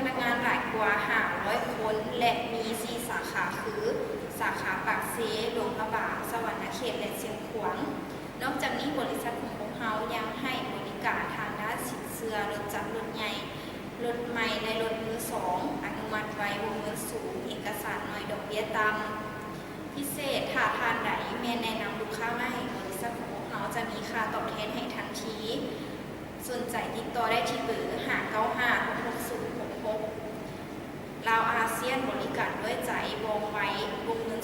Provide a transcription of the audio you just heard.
ພະນັກງານຫຼາຍກວ່າຫ້າຮ້ອຍຄົນ ແລະ ມີສີ່ສາຂາ ຄື ສາຂາປາກເຊ, ຫຼວງພະບາງ, ສະຫວັນນະເຂດ ແລະ ຊຽງຂວາງ. ນອກຈາກນີ້, ບໍລິສັດຂອງພວກເຮົາຍັງໃຫ້ບໍລິການທາງດ້ານສິນເຊື່ອລົດຈັກລົດໃຫຍ່, ລົດໃໝ່ ແລະ ລົດມືສອງ, ອະນຸມັດໄວ, ວົງເງິນສູງ, ເອກະສານໜ້ອຍ, ດອກເບ້ຍຕ່ຳ. ພິເສດ, ຖ້າທ່ານໃດແມ່ນແນະນຳລູກຄ້າມາໃຫ້ບໍລິສັດຂອງພວກເຮົາ, ຈະມີຄ່າຕອບແທນໃຫ້ທັນທີ. ສົນໃຈຕິດຕໍ່ໄດ້ທີ່ເບີ ຫ້າເກົ້າຫ້າ ຫົກຫົກສູນ ຫົກຫົກ. ລາວອາຊຽນ ບໍລິການດ້ວຍໃຈ, ວ່ອງໄວ, ວົງເງິນ